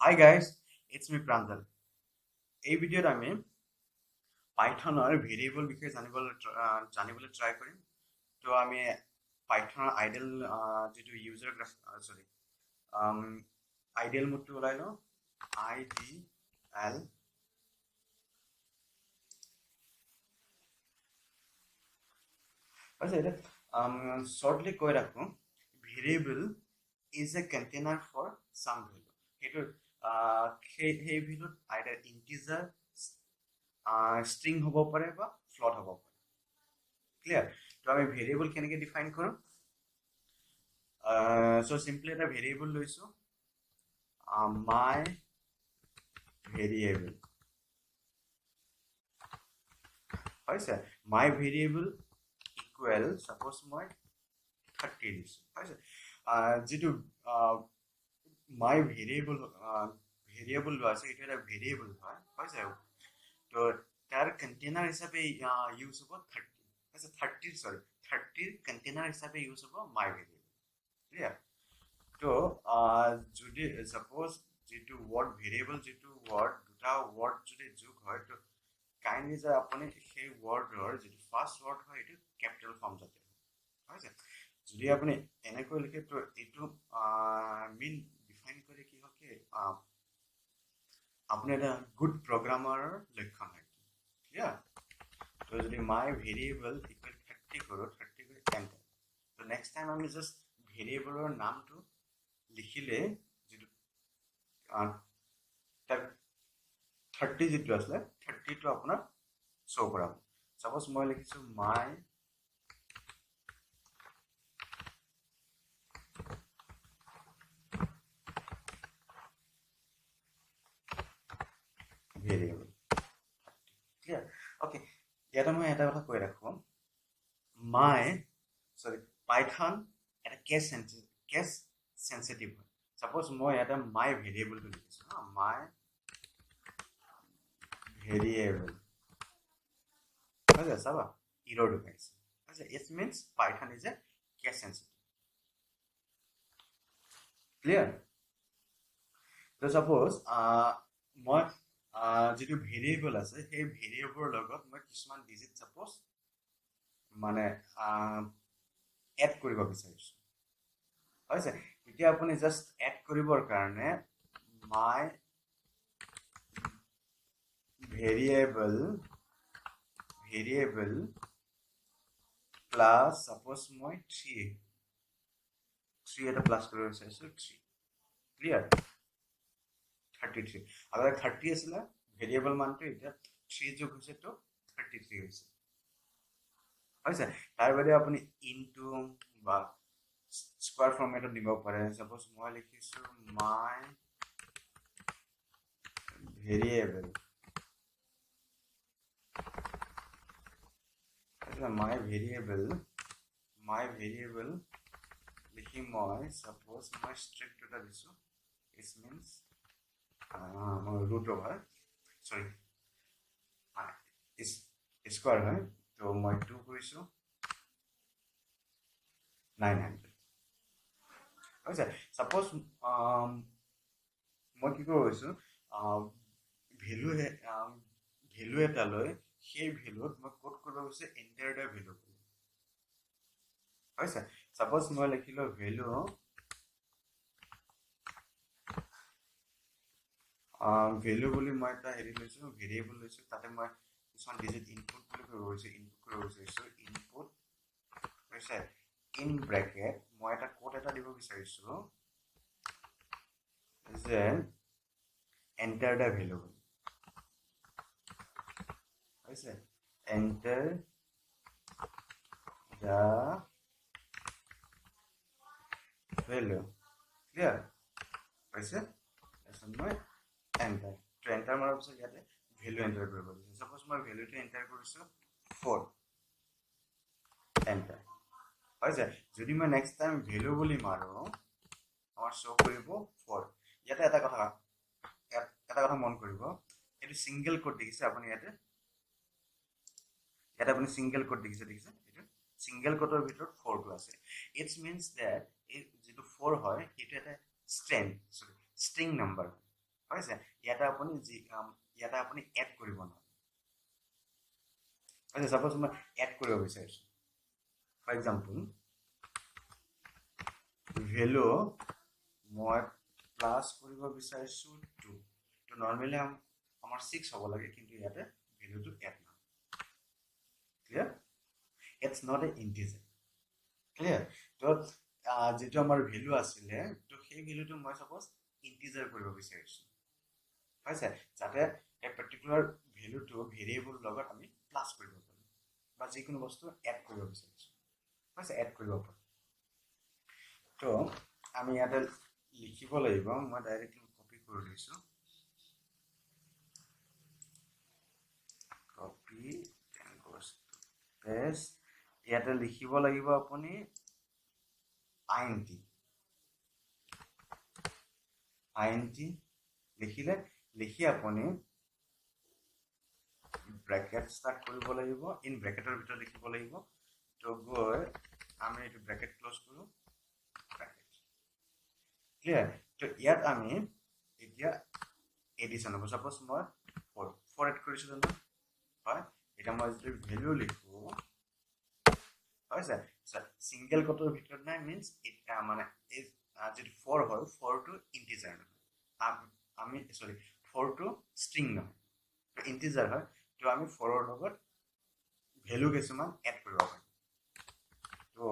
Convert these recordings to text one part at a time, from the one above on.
Hi guys, it's me Pranjal. এই ভিডিঅ'ত আমি পাইথনৰ ভেৰিয়েবল বিষয়ে জানিবলৈ ট্ৰাই কৰিম। তো আমি পাইথনৰ আইডেল যিটো ইউজাৰ গ্ৰাফ চৰি আইডিয়েল মোডটো ওলাই লওঁ, আই ডি এল। হৈছে, এতিয়া শ্বৰ্টলি কৈ ৰাখোঁ, variable is a container for some value. সেইটো সেই ভেলুত আইডাৰ ইণ্টিজাৰ, ষ্ট্ৰিং হ'ব পাৰে বা ফ্লট হ'ব পাৰে। ক্লিয়াৰ? তো আমি ভেৰিয়েবল কেনেকৈ ডিফাইন কৰোঁ? চ' চিম্পলি এটা ভেৰিয়েবল লৈছোঁ, মাই ভেৰিয়েবল হৈছে, মাই ভেৰিয়েবল ইকুৱেল ছাপ'জ মই 30 দিছোঁ, হৈছে। যিটো মাই ভেৰিয়েবল লোৱা আছে, এইটো এটা ভেৰিয়েবল হয়, হৈছে। তো তাৰ কণ্টেইনাৰ হিচাপে ইউজ হ'ব 30, হৈছে। 30ৰ কণ্টেইনাৰ হিচাপে ইউজ হ'ব মাই ভেৰিয়েবল। ক্লিয়াৰ? তো যদি ছাপ'জ যিটো ৱৰ্ড ভেৰিয়েবল, যিটো ৱৰ্ড, দুটা ৱৰ্ড যদি যোগ হয়, তো কাইণ্ডলি যে আপুনি সেই ৱৰ্ডৰ যিটো ফাৰ্ষ্ট ৱৰ্ড হয় এইটো কেপিটেল ফৰ্ম যাতে হয়। যদি আপুনি এনেকৈ লিখে, তো এইটো মিন ডিফাইন কৰে কি হয় কি আপুনি এটা গুড প্ৰগ্ৰামাৰৰ লক্ষণ হয়। ক্লিয়াৰ? তো যদি মাই ভেৰিয়েবল ইকুৱেল 30 কৰোঁ, 30 কৰি এণ্টাৰ, তো নেক্সট টাইম আমি জাষ্ট ভেৰিয়েবলৰ নামটো লিখিলে যিটো 30 যিটো আছিলে 30টো আপোনাৰ শ্ব' কৰাব। চাপ'জ মই লিখিছোঁ মাই ভেৰিয়েবল। ক্লিয়াৰ? অ'কে, ইয়াতে মই এটা কথা কৈ ৰাখোঁ, মাই চৰি পাইথন এটা কেছ চেঞ্চিটিভ হয়। চাপ'জ মই ইয়াতে মাই ভেৰিয়েবলটো লিখিছোঁ, হা, মাই ভেৰিয়েবল হৈছে, চাবা ইৰৰ দেখাইছে, হৈছে। It means Python is a case sensitive. Clear? তো চাপ'জ মই যিটো ভেৰিয়েবল আছে সেই ভেৰিয়েবলৰ লগত মই কিছুমান ডিজিট চাপ'জ মানে এড কৰিব বিচাৰিছোঁ, হৈছে। তেতিয়া আপুনি জাষ্ট এড কৰিবৰ কাৰণে মাই ভেৰিয়েবল প্লাছ চাপ'জ মই থ্ৰী এটা প্লাছ কৰিব বিচাৰিছোঁ, 3। ক্লিয়াৰ? 33, আগতে 30 আছিলে ভেৰিয়েবল মানটো, এতিয়া 3 যোগ হৈছে তো 33 হৈছে, হৈছে। তাৰ বাদে আপুনি ইনটু বা স্কোৱাৰ ফৰ্মেটত দিব পাৰে। চাপ'জ মই লিখিছোঁ মাই ভেৰিয়েবল, মাই ভেৰিয়েবল লিখি মই চাপ'জ মই ষ্ট্ৰিক্ট এটা দিছোঁ, it's means root over sorry square হয়, তো মই 2 কৰিছোঁ 900 হৈছে। চাপ'জ মই কি কৰিব গৈছোঁ, ভেলু এটা লৈ সেই ভেলুত মই ক'ত কৰিব গৈছোঁ, এণ্টাৰ the value হৈছে। চাপ'জ মই লিখিলোঁ ভেলু ভেলু বুলি মই এটা হেৰি লৈছোঁ, ভেৰিয়েবল লৈছোঁ, তাতে মই কিছুমান ডিজিট ইনপুট বুলি কৰিব গৈছোঁ, ইনপুট কৰিব বিচাৰিছোঁ, ইনপুট হৈছে ইন ব্ৰেকেট মই এটা কোড এটা দিব বিচাৰিছোঁ যে এণ্টাৰ the value বুলি হৈছে, এণ্টাৰ the value. Clear? হৈছে। তাৰপিছত মই এণ্টাৰ, তো এণ্টাৰ মৰাৰ পিছত ইয়াতে ভেলু এণ্টাৰ কৰিব দিছে। চাপ'জ মই ভেলুটো এণ্টাৰ কৰিছোঁ 4, এণ্টাৰ হৈছে। যদি মই নেক্সট টাইম ভেলু বুলি মাৰোঁ, আমাৰ শ্ব' কৰিব 4। ইয়াতে এটা কথা মন কৰিব, এইটো ছিংগল কোড দেখিছে আপুনি, ইয়াতে আপুনি ছিংগল কোড দেখিছে, এইটো ছিংগল কোডৰ ভিতৰত 4টো আছে। It's means date এই যিটো 4 হয় সেইটো এটা ষ্ট্ৰিং নাম্বাৰ হয়। হৈছে। ইয়াতে আপুনি যি ইয়াতে আপুনি এড কৰিব নোৱাৰে। আচ্ছা, চাপ'জ মই এড কৰিব বিচাৰিছোঁ, ফৰ এক্সাম্পল ভেলু মই প্লাছ কৰিব বিচাৰিছোঁ টু। তো নৰ্মেলি আমাৰ ছিক্স হ'ব লাগে, কিন্তু ইয়াতে ভেলুটো এড নহয়। Clear? It's not a integer. Clear? তো যিটো আমাৰ ভেলু আছিলে, তো সেই ভেলুটো মই চাপ'জ ইণ্টিজাৰ কৰিব বিচাৰিছোঁ, হৈছে, যাতে এই পাৰ্টিকুলাৰ ভেলুটো ভেৰিয়েবল লগত আমি প্লাছ কৰিব পাৰোঁ বা যিকোনো বস্তু এড কৰিব বিচাৰিছোঁ, হৈছে, এড কৰিব পাৰোঁ। তো আমি ইয়াতে লিখিব লাগিব, মই ডাইৰেক্টলি কপি কৰি লৈছোঁ, কপি পেষ্ট। ইয়াতে লিখিব লাগিব আপুনি আই এন টি লিখিলে, লিখি আপুনি ব্ৰেকেট ষ্টাৰ্ট কৰিব লাগিব, ইন ব্ৰেকেটৰ ভিতৰত লিখিব লাগিব। তো গৈ আমি এইটো ব্ৰেকেট ক্ল'জ কৰোঁ, ব্ৰেকেট। ক্লিয়াৰ? তো ইয়াত আমি এতিয়া এডিশ্যন হ'ব। চাপ'জ মই ফ'ৰ ফ'ৰ এড কৰিছোঁ জানো? হয়। এতিয়া মই যদি ভেলু লিখোঁ, হৈছে, ছিংগল কটৰ ভিতৰত নাই, মিনছ মানে এই যিটো ফ'ৰ হয়, ফ'ৰটো ইণ্টিজাৰ নহয়, আমি চৰি ফ'ৰটো ষ্ট্ৰিং নহয়, ইণ্টিজাৰ হয়। তো আমি ফ'ৰৰ লগত ভেলু কিছুমান এড কৰিব পাৰিম। তো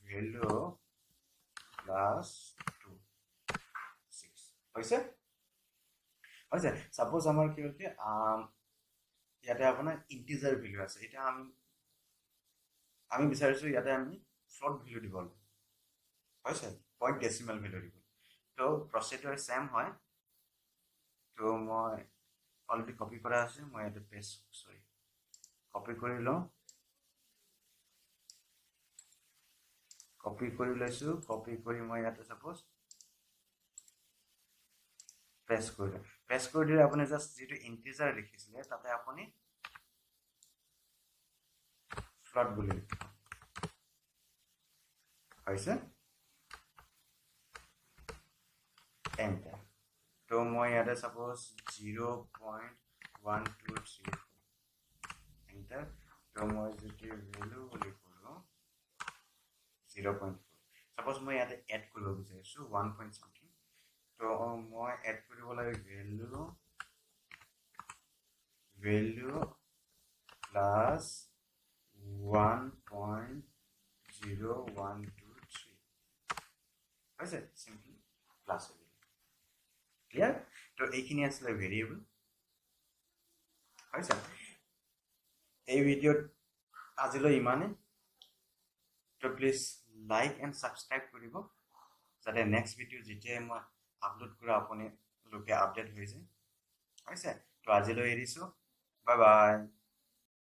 ভেলু প্লাছ টু ছিক্স হৈছে, হৈছে। চাপ'জ আমাৰ কি হ'ল কি, ইয়াতে আপোনাৰ ইণ্টিজাৰ ভেলু আছে, এতিয়া আমি বিচাৰিছোঁ ইয়াতে আমি ফ্লট ভেলু দিব লাগে, হৈছে, পইণ্ট ডেচিমেল ভেলু দিব। তো প্ৰচিডিউৰ ছেম হয়। তো মই অলৰেডি কপি কৰা আছে, মই ইয়াতে পেষ্ট চৰি কপি কৰি লওঁ, কপি কৰি লৈছোঁ, কপি কৰি মই ইয়াতে চাপ'জ প্ৰেছ কৰিলোঁ। প্ৰেছ কৰি দিলে আপুনি জাষ্ট যিটো ইণ্টিজাৰ লিখিছিলে তাতে আপুনি ফ্লট বুলি লিখিব, হৈছে, এণ্টাৰ। তো মই ইয়াতে চাপ'জ 0.1234 এণ্টাৰ। তো মই যদি ভেলু বুলি কৰোঁ 0.4, চাপ'জ মই ইয়াতে এড কৰিব বিচাৰিছোঁ ওৱান পইণ্ট চামথিং, তো মই এড কৰিব লাগে ভেলু প্লাছ 1.0123, হৈছে, চিম্পলি প্লাছ হৈ গ'ল। ক্লিয়াৰ? তো এইখিনি আছিলে ভেৰিয়েবল, হৈছে। এই ভিডিঅ'ত আজিলৈ ইমানেই। তো প্লিজ লাইক এণ্ড ছাবস্ক্ৰাইব কৰিব, যাতে নেক্সট ভিডিঅ' যেতিয়াই মই আপলোড কৰোঁ আপোনালোকে আপডেট হৈ যায়, হৈছে। তো আজিলৈ এৰিছোঁ, বাই বাই।